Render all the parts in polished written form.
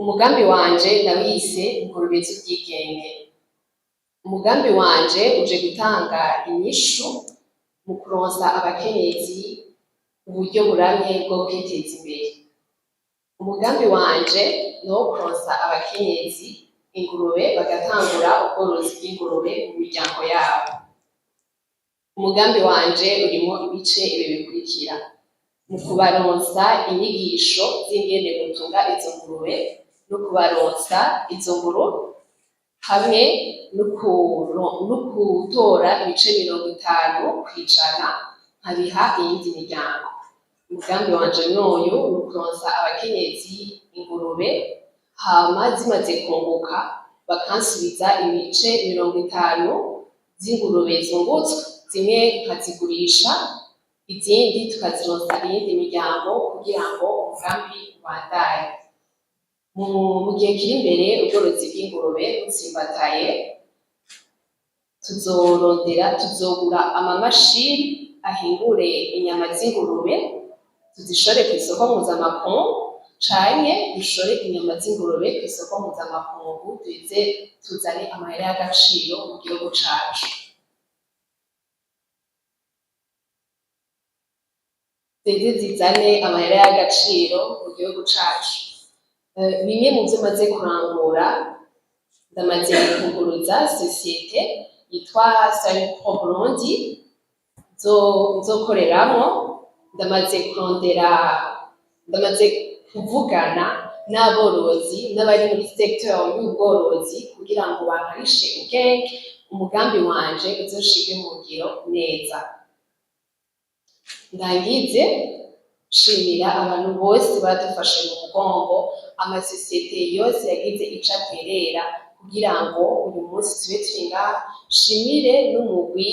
Umugambi wanje nawise Ingurube z'Ubwigenge. Umugambi wanje uje gutanga inyishu mu kuronsa abakenyezi uburyo buramye bwo kwiteza imbere. Umugambi wanje ni uwo kuronsa abakenyezi ingurube, bagatangura ubworozi bw'ingurube mu miryango yabo. Umugambi wanje urimwo ibice ibi bikurikira: mu kubaronsa inyigisho z'ingene botunga izo ngurube, no kubaronsa izo ngurube, hamwe no gutora ibice 50% nkabiha iyindi miryango. Umugambi wanje n'uyu: ni ukuronsa abakenyezi ingurube, hama zimaze kunguka bakansubiza ibice 50 z'ingurube zungutswe, zimwe nkazigurisha, izindi tukazironsa iyindi miryango kugira ngo umugambi ubandanye. Mu gihe kiri imbere, ubworozi bw'ingurube butsimbataye, tuzorondera, tuzogura amamashini ahingure inyama z'ingurube, tuzishore kw'isoko mpuzamakungu, canke dushore inyama z'ingurube kw'isoko mpuzamakungu, duheze tuzane amahera y'agaciro mu gihugu cacu, zize zizane amahera y'agaciro mu gihugu cacu. Bimwe mu vyo maze kurangura: ndamaze kuguruza sosiyete yitwa Pro Burundi nzokoreramwo. Ndamaze kurondera, ndamaze kuvugana n'aborozi n'abari muri secteur y'ubworozi kugira ngo bankarishe ubwenge, umugambi wanje uzoshirwe mu ngiro neza. Ndangize nshimira abantu bose badufashe mu mugongo, amasosiyete yose yagize ico aterera kugira ngo uyu munsi tube turi ngaha. Nshimire n'umugwi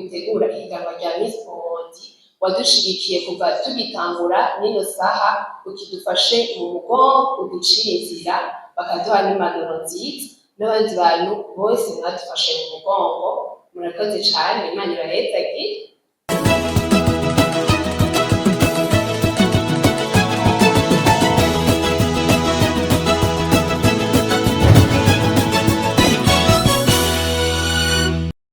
utegura ihiganwa rya Miss Burundi wadushigikiye kuva tugitangura n'ino saha ukidufashe mu mugongo, uducira inzira, bakaduha n'impanuro nziza, n'abandi bantu bose mwadufashe mu mugongo. Murakoze cane, Imana ibahezagire.